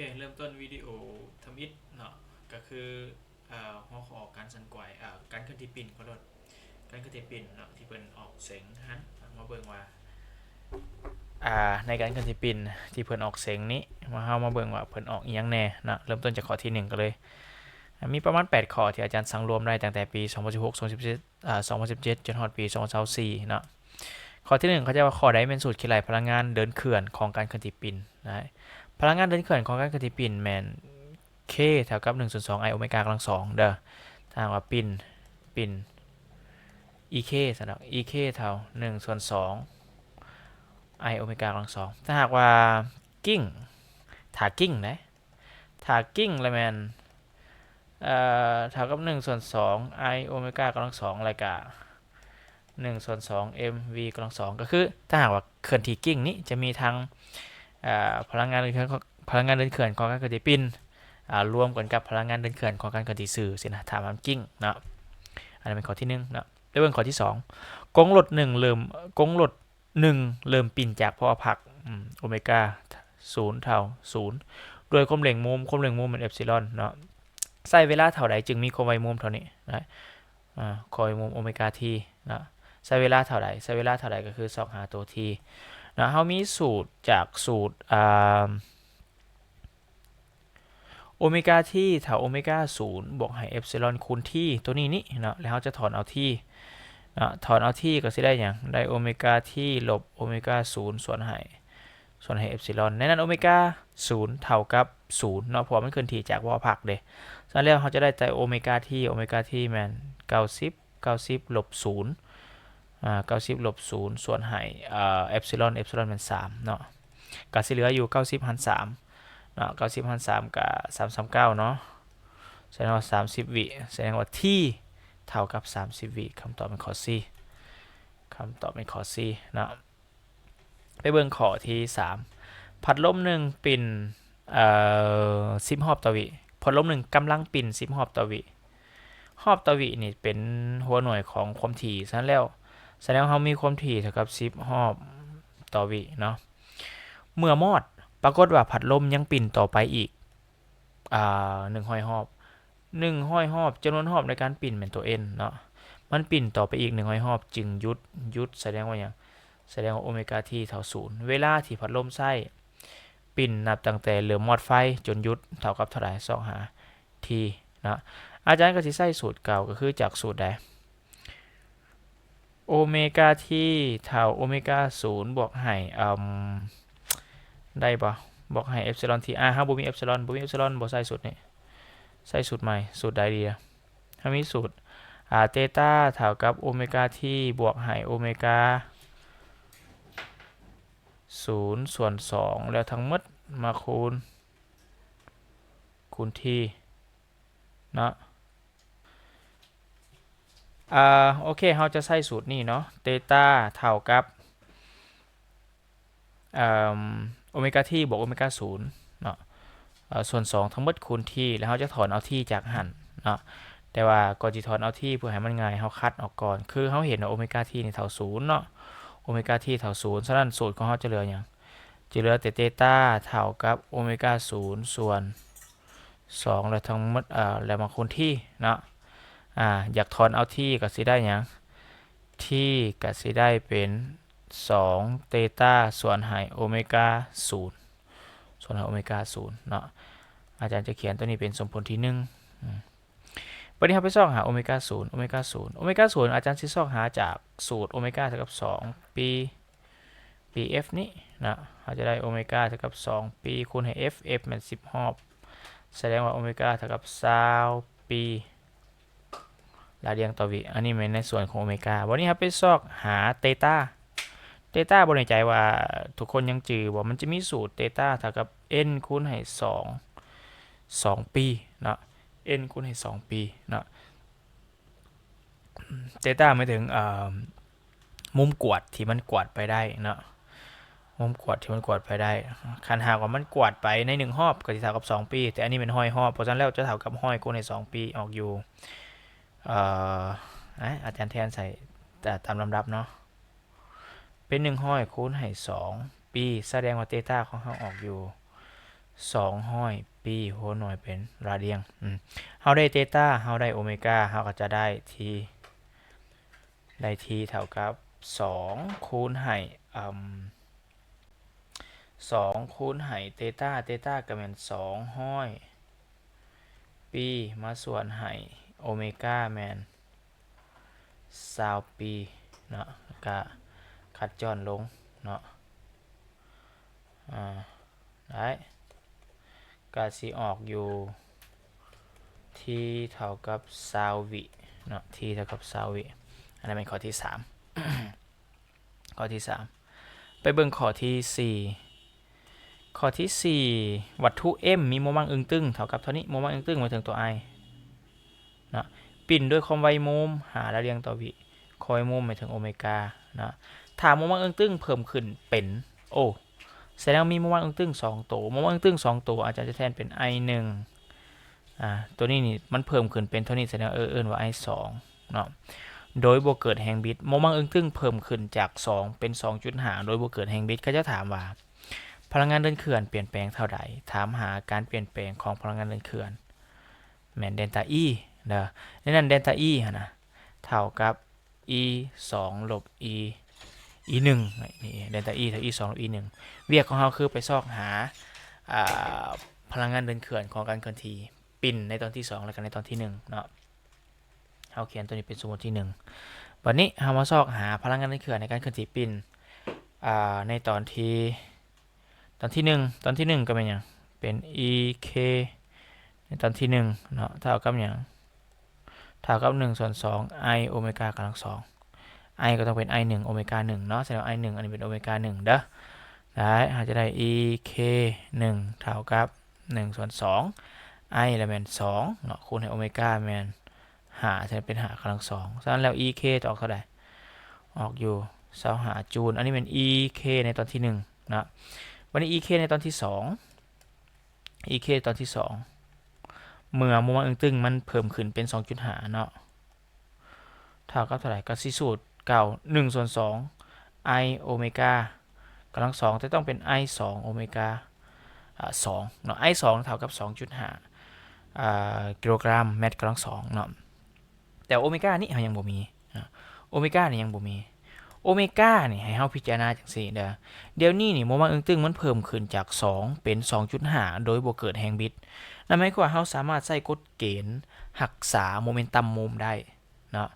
ເຄ ເລີ່ມຕົ້ນວິດີໂອທຳອິດເນາະ ກໍຄື ເອີ ຫົວຂໍ້ການສັ່ນໄກວ ເອີ ການເຄື່ອນທີ່ປິ່ນ ຂໍໂທດ ການເຄື່ອນທີ່ປິ່ນເນາະ ທີ່ເພິ່ນອອກເສັງຫັ້ນ ມາເບິ່ງວ່າ ອ່າ ໃນການເຄື່ອນທີ່ປິ່ນທີ່ເພິ່ນອອກເສັງນີ້ ມາ ເຮົາມາເບິ່ງວ່າເພິ່ນອອກອີ່ຫຍັງແດ່ເນາະ. ເລີ່ມຕົ້ນຈາກຂໍ້ທີໜຶ່ງກັນເລີຍ. ມີປະມານແປດຂໍ້ທີ່ອາຈານສັງລວມໄດ້ຕັ້ງແຕ່ປີສອງພັນສິບຫົກ ສອງພັນສິບເຈັດ ອ່າ ສອງພັນສິບເຈັດ ຈົນຮອດປີສອງພັນຊາວສີ່ເນາະ. ຂໍ້ທີໜຶ່ງ ເຂົາເຈົ້າວ່າຂໍ້ໃດແມ່ນສູດຄິດໄລ່ພະລັງງານເດີນເຄື່ອນຂອງການເຄື່ອນທີ່ປິ່ນນະ? ພະລັງງານເດີນເຄື່ອນຂອງການເຄື່ອນທີ່ປິ່ນແມ່ນ K ເທົ່າກັບໜຶ່ງສ່ວນສອງ I ໂອເມກາກຳລັງສອງເດີ. ຖ້າຫາກວ່າປິ່ນ ປິ່ນ E K ຊັ້ນດອກ E K ເທົ່າໜຶ່ງສ່ວນສອງ I ໂອເມກາກຳລັງສອງ. ຖ້າຫາກວ່າກິ້ງ ຖ້າກິ້ງເດ້ ຖ້າກິ້ງລະແມ່ນ ເອີ ເທົ່າກັບໜຶ່ງສ່ວນສອງ I ໂອເມກາກຳລັງສອງ ແລ້ວກະໜຶ່ງສ່ວນສອງ M V ກຳລັງສອງ. ກໍຄືຖ້າຫາກວ່າເຄື່ອນທີ່ກິ້ງນີ້ຈະມີທັງ ເອີ ພະລັງງານເດີນເຄື່ອນ ພະລັງງານເດີນເຄື່ອນຂອງການເຄື່ອນທີ່ປິ່ນ ອາ ລວມກັນກັບພະລັງງານເດີນເຄື່ອນຂອງການເຄື່ອນທີ່ຊື່ຊີ້ນະ ຖ້າມັນກິ້ງເນາະ. ອັນນັ້ນແມ່ນຂໍ້ທີໜຶ່ງເນາະ. ໄປເບິ່ງຂໍ້ທີສອງ ກົງລົດໜຶ່ງເລີ່ມ ກົງລົດ ໜຶ່ງເລີ່ມປິ່ນຈາກພາວະພັກ ອືມ ໂອເມກາສູນເທົ່າສູນ ດ້ວຍຄວາມເລັ່ງມຸມ ຄວາມເລັ່ງມຸມແມ່ນເອັບຊີລອນເນາະ. ໃຊ້ເວລາເທົ່າໃດຈຶ່ງມີຄວາມໄວມຸມເທົ່ານີ້ນະ? ອາ ຄວາມໄວມຸມໂອເມກາທີເນາະ ໃຊ້ເວລາເທົ່າໃດ? ໃຊ້ເວລາເທົ່າໃດກໍຄືຊອກຫາຕົວທີເນາະ. ເຮົາມີສູດຈາກສູດ ອາ ໂອເມກາທີເທົ່າໂອເມກາສູນບວກໃຫ້ເອັບຊີລອນຄູນທີ ຕົວນີ້ນີ້ເນາະ ແລ້ວເຮົາຈະຖອນເອົາທີເນາະ. ຖອນເອົາທີກໍຊິໄດ້ຫຍັງ? ໄດ້ໂອເມກາທີລົບໂອເມກາສູນສ່ວນໃຫ້ ສ່ວນໃຫ້ເອັບຊີລອນ. ໃນນັ້ນໂອເມກາສູນເທົ່າກັບສູນເນາະ ເພາະວ່າມັນເຄື່ອນທີ່ຈາກພາວະພັກເດ້. ສະນັ້ນແລ້ວເຮົາຈະໄດ້ແຕ່ໂອເມກາທີ ໂອເມກາທີແມ່ນເກົ້າສິບ ເກົ້າສິບລົບສູນ ອາ ເກົ້າສິບລົບສູນສ່ວນໃຫ້ ເອີ ເອັບຊີລອນ ເອັບຊີລອນແມ່ນສາມເນາະ ກໍຊິເຫຼືອຢູ່ເກົ້າສິບຫານສາມເນາະ. ເກົ້າສິບຫານສາມກໍສາມສາມເກົ້າເນາະ ສະແດງວ່າສາມສິບວິ ສະແດງວ່າທີເທົ່າກັບສາມສິບວິ. ຄຳຕອບແມ່ນຂໍ້ຊີ ຄຳຕອບແມ່ນຂໍ້ຊີເນາະ. ໄປເບິ່ງຂໍ້ທີສາມ ພັດລົມໜຶ່ງປິ່ນ ເອີ ສິບຮອບຕໍ່ວິ ພັດລົມໜຶ່ງກຳລັງປິ່ນສິບຮອບຕໍ່ວິ. ຮອບຕໍ່ວິນີ້ເປັນຫົວໜ່ວຍຂອງຄວາມຖີ່ ສະນັ້ນແລ້ວ ສະແດງວ່າເຮົາມີຄວາມຖີ່ເທົ່າກັບສິບຮອບຕໍ່ວິເນາະ. ເມື່ອມອດ ປາກົດວ່າພັດລົມຍັງປິ່ນຕໍ່ໄປອີກ ອາ ໜຶ່ງຮ້ອຍຮອບ ໜຶ່ງຮ້ອຍຮອບ ຈຳນວນຮອບໃນການປິ່ນແມ່ນຕົວ N ເນາະ ມັນປິ່ນຕໍ່ໄປອີກໜຶ່ງຮ້ອຍຮອບຈຶ່ງຢຸດ ຢຸດ ສະແດງວ່າຫຍັງ? ສະແດງວ່າໂອເມກາທີເທົ່າສູນ. ເວລາທີ່ພັດລົມໃຊ້ ປິ່ນນັບຕັ້ງແຕ່ເລີ່ມມອດໄຟຈົນຢຸດເທົ່າກັບເທົ່າໃດ? ຊອກຫາທີເນາະ. ອາຈານກໍຊິໃຊ້ສູດເກົ່າ ກໍຄືຈາກສູດໃດ? ໂອເມກາທີເທົ່າໂອເມກາສູນບວກໃຫ້ ເອີ່ມ ໄດ້ບໍ່? ບວກໃຫ້ເອັບຊີລອນທີ ອາ ເຮົາບໍ່ມີເອັບຊີລອນ ບໍ່ມີເອັບຊີລອນ ບໍ່ໃຊ້ສູດນີ້ ໃຊ້ສູດໃໝ່. ສູດໃດດີ? ເຮົາມີສູດ ອາ ເຕຕາເທົ່າກັບໂອເມກາທີບວກໃຫ້ໂອເມກາສູນສ່ວນສອງ ແລ້ວທັງໝົດມາຄູນ ຄູນທີເນາະ. ອາ ໂອເຄ ເຮົາຈະໃຊ້ສູດນີ້ເນາະ ເຕຕາເທົ່າກັບ ເອີ່ມ ໂອເມກາທີບວກໂອເມກາສູນເນາະ ເອີ່ ສ່ວນສອງທັງໝົດຄູນທີ ແລ້ວເຮົາຈະຖອນເອົາທີຈາກຫັ້ນເນາະ. ແຕ່ວ່າກ່ອນຊິຖອນເອົາທີ ເພື່ອໃຫ້ມັນງ່າຍ ເຮົາຄັດອອກກ່ອນ ຄືເຮົາເຫັນວ່າໂອເມກາທີນີ້ເທົ່າສູນເນາະ ໂອເມກາທີເທົ່າສູນ ສະນັ້ນສູດຂອງເຮົາຈະເຫຼືອຫຍັງ? ຈະເຫຼືອແຕ່ເຕຕາເທົ່າກັບໂອເມກາສູນສ່ວນ ສອງ ແລ້ວທັງໝົດ ເອີ ແລ້ວມາຄູນທີເນາະ. ອາ ຢາກຖອນເອົາທີກໍຊິໄດ້ຫຍັງ? ທີກໍຊິໄດ້ເປັນສອງເຕຕາສ່ວນໃຫ້ໂອເມກາສູນ ສ່ວນໃຫ້ໂອເມກາສູນເນາະ. ອາຈານຈະຂຽນຕົວນີ້ເປັນສົມຜົນທີໜຶ່ງ. ອືມ ບັດນີ້ເຮົາໄປຊອກຫາໂອເມກາສູນ ໂອເມກາສູນ ໂອເມກາສູນ ອາຈານຊິຊອກຫາຈາກສູດໂອເມກາເທົ່າກັບສອງປີ ປີ F ນີ້ເນາະ ເຮົາຈະໄດ້ໂອເມກາເທົ່າກັບສອງປີຄູນໃຫ້ F F ແມ່ນສິບຮອບ ສະແດງວ່າໂອເມກາເທົ່າກັບຊາວປີ ລາດຽງຕໍ່ວິ. ອັນນີ້ແມ່ນໃນສ່ວນຂອງໂອເມກາ. ບັດນີ້ເຮົາໄປຊອກຫາເຕຕາ ເຕຕາ ບໍ່ແນ່ໃຈວ່າທຸກຄົນຍັງຈື່ບໍ່? ມັນຈະມີສູດເຕຕາເທົ່າກັບ N ຄູນໃຫ້ສອງ ສອງປີເນາະ N ຄູນໃຫ້ສອງປີເນາະ. ເຕຕາໝາຍເຖິງ ເອີ່ມ ມຸມກວາດທີ່ມັນກວາດໄປໄດ້ເນາະ ມຸມກວາດທີ່ມັນກວາດໄປໄດ້. ຄັນຫາກວ່າມັນກວາດໄປໃນໜຶ່ງຮອບ ກໍຊິເທົ່າກັບສອງປີ ແຕ່ອັນນີ້ແມ່ນຮ້ອຍຮອບ ເພາະສະນັ້ນແລ້ວຈະເທົ່າກັບຮ້ອຍຄູນໃຫ້ສອງປີ ອອກຢູ່ ເອີ ອາ ອາຈານແທນໃສ່ຕາມລຳດັບເນາະ ເປັນໜຶ່ງຮ້ອຍຄູນໃຫ້ສອງປີ ສະແດງວ່າເຕຕາຂອງເຮົາອອກຢູ່ ສອງຮ້ອຍປີ ຫົວໜ່ວຍເປັນລາດຽງ. ອືມ ເຮົາໄດ້ເຕຕາ ເຮົາໄດ້ໂອເມກາ ເຮົາກໍຈະໄດ້ T ໄດ້ T ເທົ່າກັບສອງຄູນໃຫ້ ອາ ສອງຄູນໃຫ້ເຕຕາ ເຕຕາກໍແມ່ນສອງຮ້ອຍປີ ມາສ່ວນໃຫ້ໂອເມກາແມ່ນຊາວປີເນາະ ແລ້ວກະຄັດຈ້ອນລົງເນາະ ອາ ໄດ້ ກະຊິອອກຢູ່ T ເທົ່າກັບຊາວວິເນາະ T ເທົ່າກັບຊາວວິ. ອັນນັ້ນແມ່ນຂໍ້ທີສາມ ຂໍ້ທີສາມ. ໄປເບິ່ງຂໍ້ທີສີ່ ຂໍ້ທີສີ່ ວັດຖຸ M ມີໂມມັງອຶງຕຶງເທົ່າກັບເທົ່ານີ້ ໂມມັງອຶງຕຶງໝາຍເຖິງຕົວ I ເນາະ ປິ່ນດ້ວຍຄວາມໄວມຸມ ຫ້າລາດຽງຕໍ່ວິ ຄວາມໄວມຸມໝາຍເຖິງໂອເມກາເນາະ. ຖ້າໂມມັງອຶງຕຶງເພີ່ມຂຶ້ນເປັນ O ສະແດງວ່າມີໂມມັງອຶງຕຶງສອງໂຕ ໂມມັງອຶງຕຶງສອງໂຕ ອາຈານຈະແທນເປັນ I ໜຶ່ງ ອາ ຕົວນີ້ນີ້ມັນເພີ່ມຂຶ້ນເປັນເທົ່ານີ້ ສະແດງວ່າ ເອີ້ນວ່າ I ສອງເນາະ ໂດຍບໍ່ເກີດແຮງບິດ. ໂມມັງອຶງຕຶງເພີ່ມຂຶ້ນຈາກສອງເປັນສອງຈຸດຫ້າ ໂດຍບໍ່ເກີດແຮງບິດ. ເຂົາເຈົ້າຖາມວ່າ ພະລັງງານເດີນເຄື່ອນປ່ຽນແປງເທົ່າໃດ? ຖາມຫາການປ່ຽນແປງຂອງພະລັງງານເດີນເຄື່ອນ ແມ່ນເດລຕາ E ເດີ. ໃນນັ້ນເດລຕາ E ຫັ້ນນະ ເທົ່າກັບ E ສອງ ລົບ E E ໜຶ່ງ ນີ້ ເດລຕາ E ເທົ່າ E ສອງ ລົບ E ໜຶ່ງ. ວຽກຂອງເຮົາຄືໄປຊອກຫາ ອາ ພະລັງງານເດີນເຄື່ອນຂອງການເຄື່ອນທີ່ປິ່ນໃນຕອນທີສອງ ແລະ ກະໃນຕອນທີໜຶ່ງເນາະ. ເຮົາຂຽນຕົວນີ້ເປັນສົມມຸດທີໜຶ່ງ. ບັດນີ້ເຮົາມາຊອກຫາພະລັງງານເດີນເຄື່ອນໃນການເຄື່ອນທີ່ປິ່ນ ອາ ໃນຕອນທີ ຕອນທີໜຶ່ງ ຕອນທີໜຶ່ງກໍແມ່ນຫຍັງ? ເປັນ E K ໃນຕອນທີໜຶ່ງເນາະ ເທົ່າກັບຫຍັງ? ເທົ່າກັບໜຶ່ງສ່ວນສອງ I ໂອເມກາກຳລັງສອງ I ກໍຕ້ອງເປັນ I ໜຶ່ງ ໂອເມກາໜຶ່ງເນາະ. ສະແດງວ່າ I ໜຶ່ງ ອັນນີ້ເປັນໂອເມກາໜຶ່ງເດີ. ໄດ້ ເຮົາຈະໄດ້ E K ໜຶ່ງ ເທົ່າກັບໜຶ່ງສ່ວນສອງ I ລະແມ່ນສອງເນາະ ຄູນໃຫ້ໂອເມກາແມ່ນຫ້າ ສະແດງເປັນຫ້າກຳລັງສອງ. ສະນັ້ນແລ້ວ E K ຈະອອກເທົ່າໃດ? ອອກຢູ່ຊາວຫ້າຈູນ. ອັນນີ້ແມ່ນ E K ໃນຕອນທີໜຶ່ງເນາະ. ບັດນີ້ E K ໃນຕອນທີສອງ E K ຕອນທີສອງ ເມື່ອໂມມັງອຶງຕຶງມັນເພີ່ມຂຶ້ນເປັນສອງຈຸດຫ້າເນາະ ເທົ່າກັບເທົ່າໃດ? ກໍຊິສູດເກົ່າ ໜຶ່ງສ່ວນສອງ I ໂອເມກາກຳລັງສອງ ແຕ່ຕ້ອງເປັນ I ສອງ ໂອເມກາ ອາ ສອງເນາະ I ສອງເທົ່າກັບສອງຈຸດຫ້າ ອາ ກິໂລກຣາມແມັດກຳລັງສອງເນາະ. ແຕ່ໂອເມການີ້ເຮົາຍັງບໍ່ມີເນາະ ໂອເມການີ້ຍັງບໍ່ມີ. ໂອເມການີ້ໃຫ້ເຮົາພິຈາລະນາຈັ່ງຊີ້ເດີ ດຽວນີ້ນີ້ໂມມັງອຶງຕຶງມັນເພີ່ມຂຶ້ນຈາກສອງເປັນສອງຈຸດຫ້າ ໂດຍບໍ່ເກີດແຮງບິດ. ນັ້ນໝາຍຄວາມວ່າເຮົາສາມາດໃຊ້ກົດເກນຮັກສາໂມເມັນຕັມໂມມໄດ້ເນາະ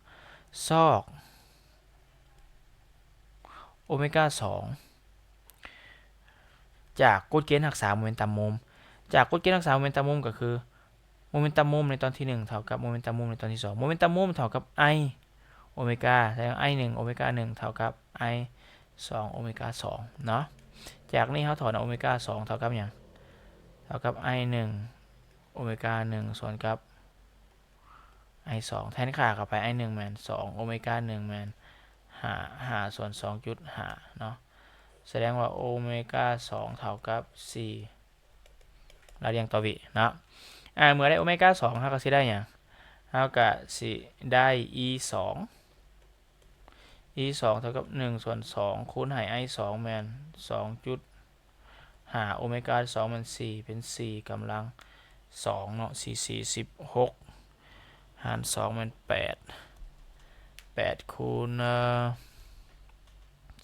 ຊອກໂອເມກາສອງ ຈາກກົດເກນຮັກສາໂມເມັນຕັມໂມມ ຈາກກົດເກນຮັກສາໂມເມັນຕັມໂມມກໍຄື ໂມເມັນຕັມໂມມໃນຕອນທີໜຶ່ງເທົ່າກັບໂມເມັນຕັມໂມມໃນຕອນທີສອງ ໂມເມັນຕັມໂມມເທົ່າກັບ I ໂອເມກາ ສະແດງ I ໜຶ່ງ ໂອເມກາໜຶ່ງ ເທົ່າກັບ I ສອງ ໂອເມກາສອງເນາະ. ຈາກນີ້ເຮົາຖອນເອົາໂອເມກາສອງເທົ່າກັບຫຍັງ? ເທົ່າກັບ I ໜຶ່ງ ໂອເມກາໜຶ່ງ ສ່ວນກັບ I ສອງ ແທນຄ່າເຂົ້າໄປ I ໜຶ່ງ ແມ່ນສອງ ໂອເມກາໜຶ່ງ ແມ່ນຫ້າ ຫ້າສ່ວນສອງຈຸດຫ້າເນາະ ສະແດງວ່າໂອເມກາສອງເທົ່າກັບສີ່ລາດຽງຕໍ່ວິເນາະ. ອາ ເມື່ອໄດ້ໂອເມກາສອງ ເຮົາກໍຊິໄດ້ຫຍັງ? ເຮົາກໍຊິໄດ້ E ສອງ E ສອງເທົ່າກັບໜຶ່ງສ່ວນສອງ ຄູນໃຫ້ I ສອງ ແມ່ນສອງຈຸດຫ້າ ໂອເມກາສອງ ແມ່ນສີ່ ເປັນສີ່ກຳລັງສອງເນາະ ສີ່ສີ່ສິບຫົກ ຫານສອງ ແມ່ນແປດ ແປດຄູນ ເອີ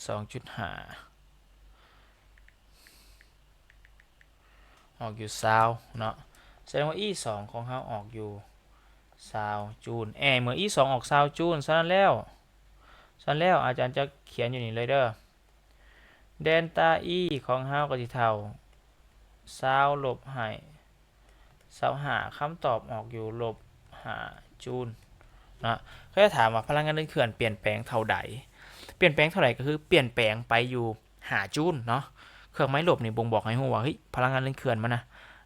ສອງຈຸດຫ້າ ອອກຢູ່ຊາວເນາະ ສະແດງວ່າ E ສອງ ຂອງເຮົາອອກຢູ່ຊາວຈູນ. ເມື່ອ E ສອງ ອອກຊາວຈູນ ສະນັ້ນແລ້ວ ສະນັ້ນແລ້ວອາຈານຈະຂຽນຢູ່ນີ້ເລີຍເດີ ເດລຕາ E ຂອງເຮົາກໍຊິເທົ່າຊາວລົບໃຫ້ຊາວຫ້າ ຄຳຕອບອອກຢູ່ລົບຫ້າຈູນເນາະ. ເຂົາຈະຖາມວ່າພະລັງງານເດີນເຄື່ອນປ່ຽນແປງເທົ່າໃດ? ປ່ຽນແປງເທົ່າໃດກໍຄືປ່ຽນແປງໄປຢູ່ ຫ້າຈູນເນາະ. ເຄື່ອງໝາຍລົບນີ້ບົ່ງບອກໃຫ້ຮູ້ວ່າ ເຮີ້ຍ ພະລັງງານເດີນເຄື່ອນມັນນະ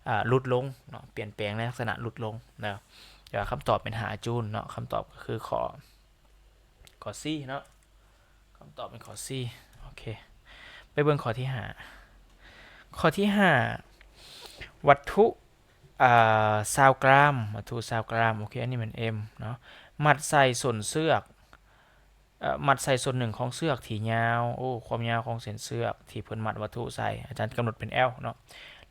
ອາ ຫຼຸດລົງເນາະ ປ່ຽນແປງໃນລັກສະນະຫຼຸດລົງເນາະ. ແຕ່ວ່າຄຳຕອບເປັນຫ້າຈູນເນາະ ຄຳຕອບກໍຄືຂໍ້ ຂໍ້ C ເນາະ ຄຳຕອບເປັນຂໍ້ C. ໂອເຄ ໄປເບິ່ງຂໍ້ທີຫ້າ ຂໍ້ທີຫ້າ ວັດຖຸ ອາ ຊາວກຣາມ ວັດຖຸຊາວກຣາມ ໂອເຄ ອັນນີ້ແມ່ນ M ເນາະ ມັດໃສ່ສົ້ນເຊືອກ ເອີ ມັດໃສ່ສ່ວນໜຶ່ງຂອງເຊືອກທີ່ຍາວ ໂອ້ ຄວາມຍາວຂອງເສັ້ນເຊືອກທີ່ເພິ່ນມັດວັດຖຸໃສ່ ອາຈານກຳນົດເປັນ L ເນາະ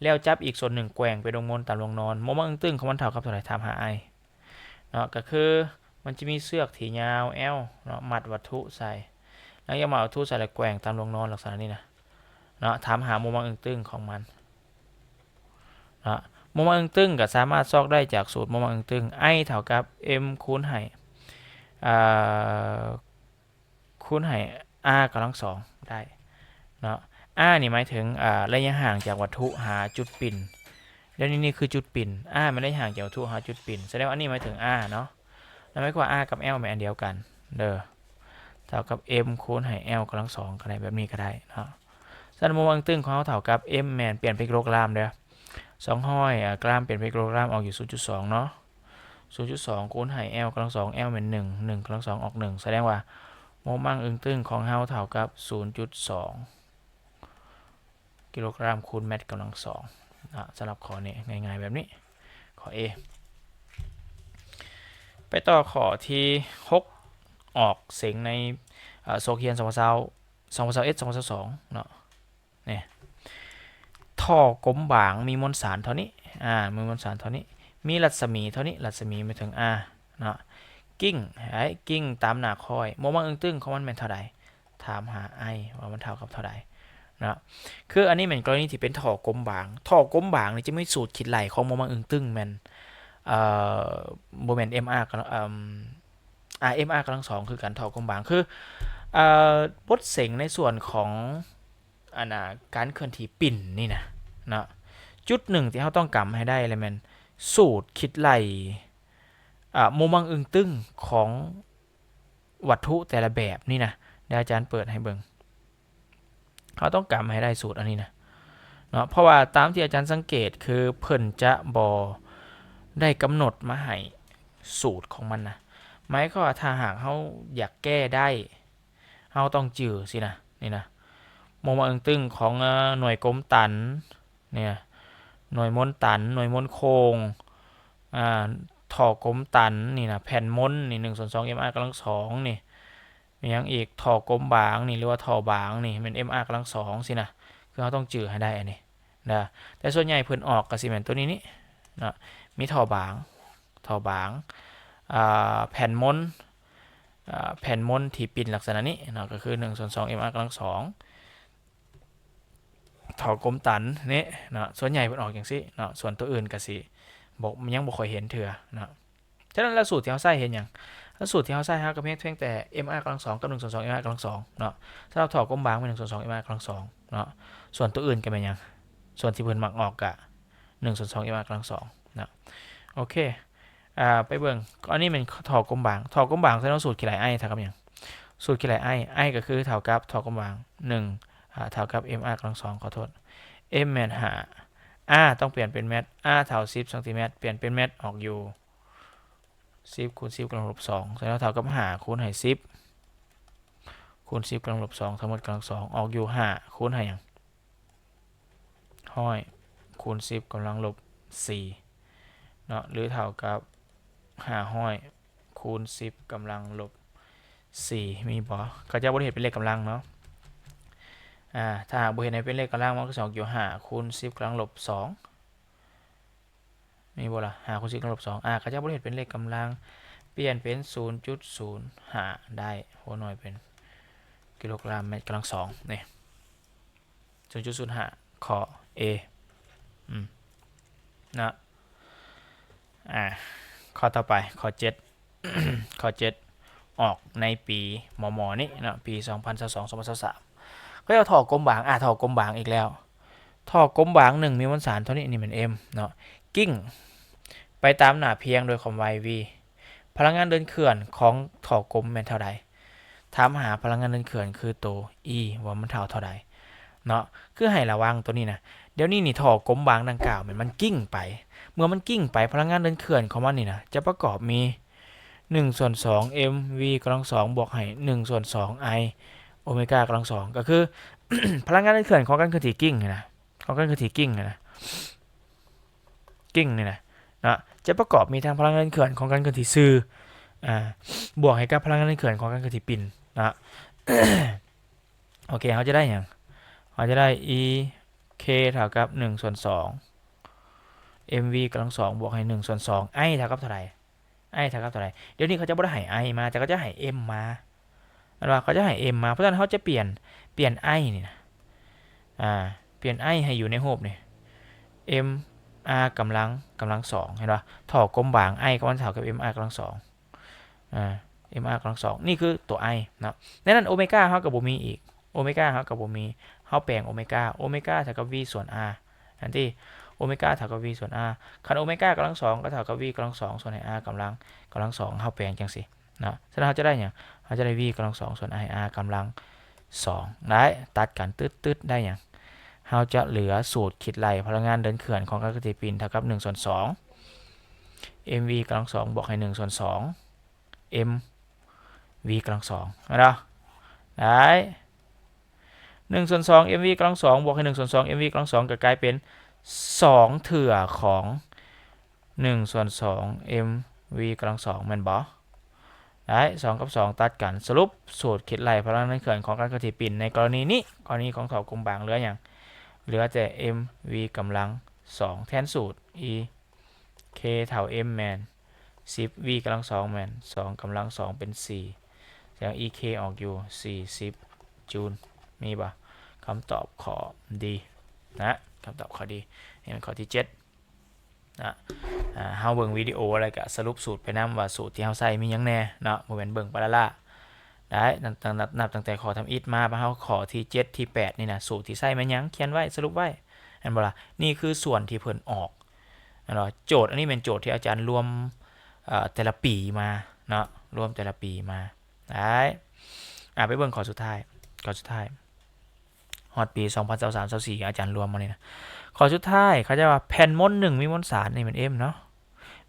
ແລ້ວຈັບອີກສ່ວນໜຶ່ງແກວ່ງໄປດົງມົນຕາມລວງນອນ ໂມມັງອຶງຕຶງຂອງມັນເທົ່າກັບເທົ່າໃດ? ຖາມຫາ I ເນາະ ກໍຄືມັນຈະມີເຊືອກທີ່ຍາວ L ເນາະ ມັດວັດຖຸໃສ່ ຫຼັງຈາກມັດວັດຖຸໃສ່ແລ້ວແກວ່ງຕາມລວງນອນລັກສະນະນີ້ນະ ເນາະ ຖາມຫາໂມມັງອຶງຕຶງຂອງມັນ ເນາະ ໂມມັງອຶງຕຶງກໍສາມາດຊອກໄດ້ຈາກສູດໂມມັງອຶງຕຶງ I ເທົ່າກັບ M ຄູນໃຫ້ ອ່າ ຄູນໃຫ້ R ກຳລັງສອງໄດ້ເນາະ R ນີ້ໝາຍເຖິງ ອ່າ ໄລຍະຫ່າງຈາກວັດຖຸຫາຈຸດປິ່ນ ແລ້ວນີ້ ນີ້ຄືຈຸດປິ່ນ R ແມ່ນໄລຍະຫ່າງຈາກວັດຖຸຫາຈຸດປິ່ນ ສະແດງວ່າອັນນີ້ໝາຍເຖິງ R ເນາະ ນັ້ນໝາຍຄວາມວ່າ R ກັບ L ແມ່ນອັນດຽວກັນເດີ ເທົ່າກັບ M ຄູນໃຫ້ L ກຳລັງສອງກໍໄດ້ ແບບນີ້ກໍໄດ້ເນາະ ສະນັ້ນ ໂມມັງອຶງຕຶງຂອງເຮົາເທົ່າກັບ M ແມ່ນປ່ຽນເປັນກິໂລກຣາມເດີ ສອງຮ້ອຍ ອ່າ ກຣາມ ປ່ຽນເປັນກິໂລກຣາມ ອອກຢູ່ ສູນຈຸດສອງ ເນາະ ສູນຈຸດສອງ ຄູນໃຫ້ L ກຳລັງສອງ L ແມ່ນໜຶ່ງ ໜຶ່ງກຳລັງສອງອອກໜຶ່ງ ສະແດງວ່າໂມມັງອຶງຕຶງຂອງເຮົາເທົ່າກັບ ສູນຈຸດສອງ ກິໂລກຣາມຄູນແມັດກຳລັງສອງເນາະ ສຳລັບຂໍ້ນີ້ງ່າຍໆແບບນີ້ ຂໍ້ A ໄປຕໍ່ຂໍ້ທີຫົກ ອອກເສັງໃນ ເອີ ສົກຮຽນ ສອງພັນຊາວ ສອງພັນຊາວເອັດ ສອງພັນຊາວສອງເນາະ ນີ້ ທໍ່ກົມບາງມີມວນສານເທົ່ານີ້ ອ່າ ມີມວນສານເທົ່ານີ້ ມີລັດສະໝີເທົ່ານີ້ ລັດສະໝີໝາຍເຖິງ R ເນາະ ກິ້ງ ໃຫ້ກິ້ງຕາມໜ້າຄ້ອຍ ໂມມັງອຶງຕຶງຂອງມັນແມ່ນເທົ່າໃດ? ຖາມຫາ I ວ່າມັນເທົ່າກັບເທົ່າໃດເນາະ ຄືອັນນີ້ແມ່ນກໍລະນີທີ່ເປັນທໍ່ກົມບາງ ທໍ່ກົມບາງນີ້ຈະມີສູດຄິດໄລ່ຂອງໂມມັງອຶງຕຶງແມ່ນ ເອີ ບໍ່ແມ່ນ M R ກໍ ເອີ R M R ກຳລັງສອງຄືກັນ ທໍ່ກົມບາງ ຄື ເອີ ບົດເສັງໃນສ່ວນຂອງ ອັນນ່າ ການເຄື່ອນທີ່ປິ່ນນີ້ນະເນາະ ຈຸດໜຶ່ງທີ່ເຮົາຕ້ອງກຳໃຫ້ໄດ້ແລ້ວແມ່ນສູດຄິດໄລ່ ອ່າ ໂມມັງອຶງຕຶງຂອງວັດຖຸແຕ່ລະແບບນີ້ນະ ດຽວອາຈານເປີດໃຫ້ເບິ່ງ ເຮົາຕ້ອງກຳໃຫ້ໄດ້ສູດອັນນີ້ນະເນາະ ເພາະວ່າຕາມທີ່ອາຈານສັງເກດຄືເພິ່ນຈະບໍ່ໄດ້ກຳນົດມາໃຫ້ສູດຂອງມັນນະ ໝາຍຄວາມວ່າຖ້າຫາກເຮົາຢາກແກ້ໄດ້ ເຮົາຕ້ອງຈື່ຊີ້ນະ ນີ້ນະ ໂມມັງອຶງຕຶງຂອງ ເອີ ໜ່ວຍກົມຕັນ ນີ້ນະ ໜ່ວຍມົນຕັນ ໜ່ວຍມົນໂຄ້ງ ອ່າ ທໍ່ກົມຕັນ ນີ້ນະ ແຜ່ນມົນນີ້ ໜຶ່ງສ່ວນສອງ M R ກຳລັງສອງນີ້ ມີຫຍັງອີກ ທໍ່ກົມບາງນີ້ ຫຼືວ່າທໍ່ບາງນີ້ ແມ່ນ M R ກຳລັງສອງຊີ້ນະ ຄືເຮົາຕ້ອງຈື່ໃຫ້ໄດ້ອັນນີ້ນະ ແຕ່ສ່ວນໃຫຍ່ເພິ່ນອອກກໍຊິແມ່ນຕົວນີ້ນີ້ເນາະ ມີທໍ່ບາງ ທໍ່ບາງ ອ່າ ແຜ່ນມົນ ອ່າ ແຜ່ນມົນທີ່ປິ່ນລັກສະນະນີ້ເນາະ ກໍຄື ໜຶ່ງສ່ວນສອງ M R ກຳລັງສອງ ທໍ່ກົມຕັນນີ້ເນາະ ສ່ວນໃຫຍ່ເພິ່ນອອກຈັ່ງຊີ້ເນາະ ສ່ວນຕົວອື່ນກໍຊິບໍ່ ຍັງບໍ່ຄ່ອຍເຫັນເທື່ອເນາະ ສະນັ້ນແລ້ວສູດທີ່ເຮົາໃຊ້ເຮັດຫຍັງ? ແລ້ວສູດທີ່ເຮົາໃຊ້ ເຮົາກໍມີພຽງແຕ່ M R ກຳລັງສອງ ກັບ ໜຶ່ງສ່ວນສອງ M R ກຳລັງສອງເນາະ ສຳລັບທໍ່ກົມບາງແມ່ນ ໜຶ່ງສ່ວນສອງ M R ກຳລັງສອງເນາະ ສ່ວນຕົວອື່ນກໍແມ່ນຫຍັງ? ສ່ວນທີ່ເພິ່ນມັກອອກກະ ໜຶ່ງສ່ວນສອງ M R ກຳລັງສອງເນາະ ໂອເຄ ອ່າ ໄປເບິ່ງ ອັນນີ້ແມ່ນທໍ່ກົມບາງ ທໍ່ກົມບາງ ສະນັ້ນສູດຄິດໄລ່ I ເທົ່າກັບຫຍັງ? ສູດຄິດໄລ່ I I ກໍຄືເທົ່າກັບທໍ່ກົມບາງ ໜຶ່ງ ອ່າ ເທົ່າກັບ M R ກຳລັງສອງ ຂໍໂທດ M ແມ່ນຫ້າ R ຕ້ອງປ່ຽນເປັນແມັດ R ເທົ່າສິບຊັງຕີແມັດ ປ່ຽນເປັນແມັດອອກຢູ່ສິບຄູນສິບກຳລັງລົບສອງ ສະນັ້ນເທົ່າກັບຫ້າຄູນໃຫ້ສິບຄູນສິບກຳລັງລົບສອງ ທັງໝົດກຳລັງສອງ ອອກຢູ່ຫ້າຄູນໃຫ້ຫຍັງ? ຮ້ອຍຄູນສິບກຳລັງລົບສີ່ເນາະ ຫຼືເທົ່າກັບຫ້າຮ້ອຍຄູນສິບກຳລັງລົບສີ່ ມີບໍ່? ເຂົາເຈົ້າບໍ່ໄດ້ເຮັດເປັນເລກກຳລັງເນາະ ອ່າ ຖ້າຫາກບໍ່ເຮັດໃຫ້ເປັນເລກກຳລັງ ມັນກໍຊິອອກຢູ່ຫ້າຄູນສິບກຳລັງລົບສອງ ມີບໍ່ລະ? ຫ້າຄູນສິບກຳລັງລົບສອງ ອ່າ ເຂົາເຈົ້າບໍ່ໄດ້ເຮັດເປັນເລກກຳລັງ ປ່ຽນເປັນສູນຈຸດສູນຫ້າໄດ້ ຫົວໜ່ວຍເປັນກິໂລກຣາມແມັດກຳລັງສອງ ນີ້ ສູນຈຸດສູນຫ້າ ຂໍ້ A ອືມ ເນາະ ອ່າ ຂໍ້ຕໍ່ໄປ ຂໍ້ເຈັດ ຂໍ້ເຈັດ ອອກໃນປີມໍ່ໆນີ້ເນາະ ປີສອງພັນຊາວສອງ ສອງພັນຊາວສາມ ເຂົາເຈົ້າທໍ່ກົມບາງ ອ່າ ທໍ່ກົມບາງອີກແລ້ວ ທໍ່ກົມບາງ ໜຶ່ງ ມີມວນສານເທົ່ານີ້ ນີ້ແມ່ນ M ເນາະ ກິ້ງໄປຕາມໜ້າພຽງໂດຍຄວາມໄວ V ພະລັງງານເດີນເຄື່ອນຂອງທໍ່ກົມແມ່ນເທົ່າໃດ? ຖາມຫາພະລັງງານເດີນເຄື່ອນຄືໂຕ E ວ່າມັນເທົ່າເທົ່າໃດເນາະ ຄືໃຫ້ລະວັງໂຕນີ້ນະ ດຽວນີ້ນີ້ທໍ່ກົມບາງດັ່ງກ່າວແມ່ນມັນກິ້ງໄປ ເມື່ອມັນກິ້ງໄປ ພະລັງງານເດີນເຄື່ອນຂອງມັນນີ້ນະ ຈະປະກອບມີ ໜຶ່ງສ່ວນສອງ M V ກຳລັງສອງ ບວກໃຫ້ ໜຶ່ງສ່ວນສອງ I ໂອເມກາກຳລັງສອງ ກໍຄື ພະລັງງານເດີນເຄື່ອນຂອງການເຄື່ອນທີ່ກິ້ງນີ້ນະ ຂອງການເຄື່ອນທີ່ກິ້ງນີ້ນະ ກິ້ງນີ້ນະ ເນາະ ຈະປະກອບມີທັງພະລັງງານເຄື່ອນຂອງການເຄື່ອນທີ່ຊື່ ອ່າ ບວກໃຫ້ກັບພະລັງງານເຄື່ອນຂອງການເຄື່ອນທີ່ປິ່ນເນາະ ໂອເຄ ເຮົາຈະໄດ້ຫຍັງ? ເຮົາຈະໄດ້ E K ເທົ່າກັບໜຶ່ງສ່ວນສອງ mv ກຳລັງສອງບວກໃຫ້ໜຶ່ງສ່ວນສອງ I ເທົ່າກັບເທົ່າໃດ? I ເທົ່າກັບເທົ່າໃດ? ດຽວນີ້ເຂົາຈະບໍ່ໄດ້ໃຫ້ I ມາ ແຕ່ເຂົາຈະໃຫ້ M ມາ ແມ່ນບໍ່? ເຂົາຈະໃຫ້ M ມາ ເພາະສະນັ້ນເຮົາຈະປ່ຽນ ປ່ຽນ I ນີ້ນະ ອ່າ ປ່ຽນ I ໃຫ້ຢູ່ໃນຮູບນີ້ mr ກຳລັງ ກຳລັງສອງ ເຫັນບໍ່? ທໍ່ກົມບາງ I ກໍມັນເທົ່າກັບ mr ກຳລັງສອງ ອ່າ mr ກຳລັງສອງ ນີ້ຄືຕົວ I ເນາະ. ໃນນັ້ນໂອເມກາເຮົາກໍບໍ່ມີອີກ ໂອເມກາເຮົາກໍບໍ່ມີ ເຮົາແປງໂອເມກາ ໂອເມກາເທົ່າກັບ v ສ່ວນ r ອັນທີ່ໂອເມກາເທົ່າກັບ v ສ່ວນ r ຄັນໂອເມກາກຳລັງສອງກໍເທົ່າກັບ v ກຳລັງສອງ ສ່ວນໃຫ້ r ກຳລັງ ກຳລັງສອງ ເຮົາແປງຈັ່ງຊີ້ເນາະ. ສະນັ້ນເຮົາຈະໄດ້ຫຍັງ? ເຮົາຈະໄດ້ v ກຳລັງສອງ ສ່ວນໃຫ້ r ກຳລັງສອງ ໄດ້ ຕັດກັນຕຶດໆ ໄດ້ຫຍັງ? ເຮົາຈະເຫຼືອສູດຄິດໄລ່ພະລັງງານເດີນເຄື່ອນຂອງການເຄື່ອນທີ່ປິ່ນເທົ່າກັບໜຶ່ງສ່ວນສອງ mv ກຳລັງສອງບວກໃຫ້ໜຶ່ງສ່ວນສອງ mv ກຳລັງສອງ ເຫັນບໍ່? ໄດ້ ໜຶ່ງສ່ວນສອງ mv ກຳລັງສອງບວກໃຫ້ໜຶ່ງສ່ວນສອງ mv ກຳລັງສອງ ກໍກາຍເປັນສອງເທື່ອຂອງໜຶ່ງສ່ວນສອງ mv ກຳລັງສອງ ແມ່ນບໍ່? ໄດ້ ສອງກັບສອງຕັດກັນ ສະຫຼຸບສູດຄິດໄລ່ພະລັງງານເຄື່ອນຂອງການເຄື່ອນທີ່ປິ່ນໃນກໍລະນີນີ້ ກໍລະນີຂອງທໍ່ກົມບາງເຫຼືອຫຍັງ? ເຫຼືອແຕ່ mv ກຳລັງສອງ ແທນສູດ E K ເທົ່າ m ແມ່ນສິບ v ກຳລັງສອງແມ່ນສອງກຳລັງສອງເປັນສີ່ ສະແດງ E K ອອກຢູ່ສີ່ສິບຈູນ ມີບໍ່? ຄຳຕອບຂໍ້ D ນະ ຄຳຕອບຂໍ້ D ນີ້ແມ່ນຂໍ້ທີເຈັດນະ. ອ່າ ເຮົາເບິ່ງວິດີໂອແລ້ວກະສະຫຼຸບສູດໄປນຳວ່າສູດທີ່ເຮົາໃຊ້ມີຫຍັງແດ່ເນາະ ບໍ່ແມ່ນເບິ່ງປະລະລາ. ໄດ້ ຕັ້ງ ນັບ ນັບຕັ້ງແຕ່ຂໍ້ທຳອິດມາ ເຮົາຂໍ້ທີເຈັດ ທີແປດນີ້ນະ ສູດທີ່ໃຊ້ແມ່ນຫຍັງ? ຂຽນໄວ້ ສະຫຼຸບໄວ້ ແມ່ນບໍ່ລະ? ນີ້ຄືສ່ວນທີ່ເພິ່ນອອກ ແມ່ນບໍ່? ໂຈດອັນນີ້ແມ່ນໂຈດທີ່ອາຈານລວມ ເອີ ແຕ່ລະປີມາເນາະ ລວມແຕ່ລະປີມາ. ໄດ້ ອ່າ ໄປເບິ່ງຂໍ້ສຸດທ້າຍ ຂໍ້ສຸດທ້າຍ ຮອດປີສອງພັນຊາວສາມ ຊາວສີ່ ອາຈານລວມມານີ້ນະ. ຂໍ້ສຸດທ້າຍ ເຂົາເຈົ້າວ່າແຜ່ນມົນໜຶ່ງມີມົນສານ ນີ້ແມ່ນ M ເນາະ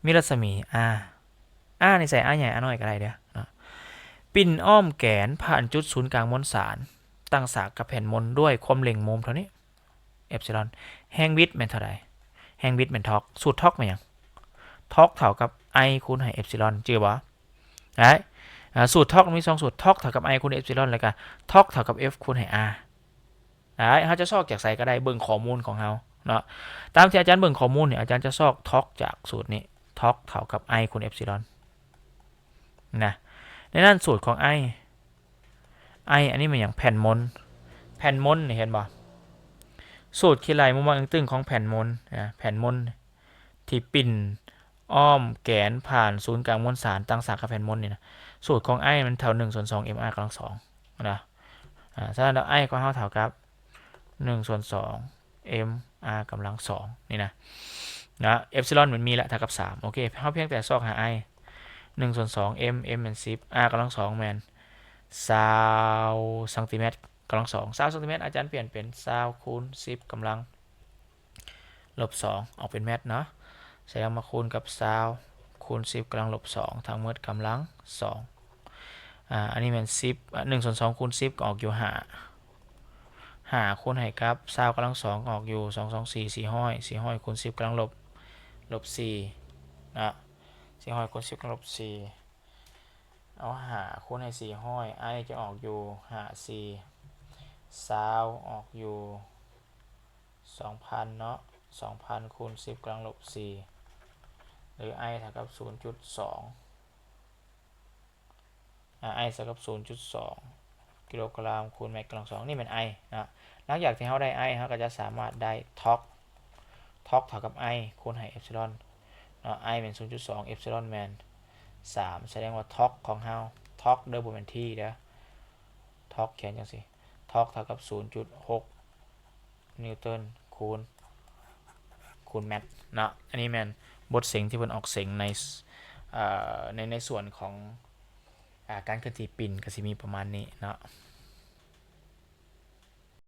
ມີລັດສະໝີ R R ນີ້ໃສ່ R ໃຫຍ່ R ນ້ອຍກໍໄດ້ເດີ້ເນາະ ປິ່ນອ້ອມແກນຜ່ານຈຸດສູນກາງມົນສານ ຕັ້ງສາກກັບແຜ່ນມົນດ້ວຍຄວາມເລັ່ງໂມມເທົ່ານີ້ ເອັບຊີລອນ. ແຮງບິດແມ່ນເທົ່າໃດ? ແຮງບິດແມ່ນທອກ ສູດທອກແມ່ນຫຍັງ? ທອກເທົ່າກັບ I ຄູນໃຫ້ເອັບຊີລອນ ຈື່ບໍ່? ໄດ້ ອ່າ ສູດທອກມີສອງສູດ ທອກເທົ່າກັບ I ຄູນເອັບຊີລອນ ແລ້ວກະທອກເທົ່າກັບ F ຄູນໃຫ້ R ໄດ້ ເຮົາຈະຊອກຈາກໃສກໍໄດ້ ເບິ່ງຂໍ້ມູນຂອງເຮົາເນາະ. ຕາມທີ່ອາຈານເບິ່ງຂໍ້ມູນນີ້ ອາຈານຈະຊອກທອກຈາກສູດນີ້ ທອກເທົ່າກັບ I ຄູນເອັບຊີລອນນະ. ໃນນັ້ນສູດຂອງ I I ອັນນີ້ແມ່ນຫຍັງ? ແຜ່ນມົນ ແຜ່ນມົນນີ້ເຫັນບໍ່? ສູດຄິດໄລ່ມຸມມອງເອີງຕຶງຂອງແຜ່ນມົນນະ ແຜ່ນມົນທີ່ປິ່ນອ້ອມແກນຜ່ານສູນກາງມວນສານ ຕັ້ງສາກກັບແຜ່ນມົນນີ້ນະ ສູດຂອງ I ມັນເທົ່າໜຶ່ງສ່ວນສອງ mR ກຳລັງສອງນະ. ອ່າ ສະນັ້ນແລ້ວ I ຂອງເຮົາເທົ່າກັບໜຶ່ງສ່ວນສອງ mR ກຳລັງສອງນີ້ນະ ນະ ເອັບຊີລອນມັນມີລະເທົ່າກັບສາມ ໂອເຄ ເຮົາພຽງແຕ່ຊອກຫາ I ໜຶ່ງສ່ວນສອງ m m ແມ່ນສິບ R ກຳລັງສອງແມ່ນຊາວຊັງຕີແມັດກຳລັງສອງ ຊາວຊັງຕີແມັດ ອາຈານປ່ຽນເປັນຊາວຄູນສິບກຳລັງລົບສອງ ອອກເປັນແມັດເນາະ ສະແດງມາຄູນກັບຊາວຄູນສິບກຳລັງລົບສອງ ທັງໝົດກຳລັງສອງ ອ່າ ອັນນີ້ແມ່ນສິບ ໜຶ່ງສ່ວນສອງຄູນສິບກໍອອກຢູ່ຫ້າ ຫ້າຄູນໃຫ້ກັບຊາວກຳລັງສອງ ອອກຢູ່ສອງ ສອງ ສີ່ ສີ່ຮ້ອຍ ສີ່ຮ້ອຍຄູນສິບກຳລັງລົບ ລົບສີ່ເນາະ ສີ່ຮ້ອຍຄູນສິບກຳລັງລົບສີ່ ເອົາຫ້າຄູນໃຫ້ສີ່ຮ້ອຍ I ຈະອອກຢູ່ຫ້າສີ່ ຊາວ ອອກຢູ່ສອງພັນເນາະ ສອງພັນຄູນສິບກຳລັງລົບສີ່ ຫຼື I ເທົ່າກັບສູນຈຸດສອງ ອ່າ I ເທົ່າກັບສູນຈຸດສອງກິໂລກຣາມຄູນແມັດກຳລັງສອງ ນີ້ແມ່ນ I ເນາະ. ຫຼັງຈາກທີ່ເຮົາໄດ້ I ເຮົາກໍຈະສາມາດໄດ້ທອກ ທອກເທົ່າກັບ I ຄູນໃຫ້ເອັບຊີລອນເນາະ I ແມ່ນສູນຈຸດສອງ ເອັບຊີລອນແມ່ນສາມ ສະແດງວ່າທອກຂອງເຮົາ ທອກເດີ ບໍ່ແມ່ນ T ເດີ ທອກຂຽນຈັ່ງຊີ້ ທອກເທົ່າກັບສູນຈຸດຫົກ ນິວຕັນຄູນ ຄູນແມັດເນາະ. ອັນນີ້ແມ່ນບົດເສັງທີ່ເພິ່ນອອກເສັງໃນ ເອີ ໃນ ໃນສ່ວນຂອງ ອ່າ ການເຄື່ອນທີ່ປິ່ນກໍຊິມີປະມານນີ້ເນາະ.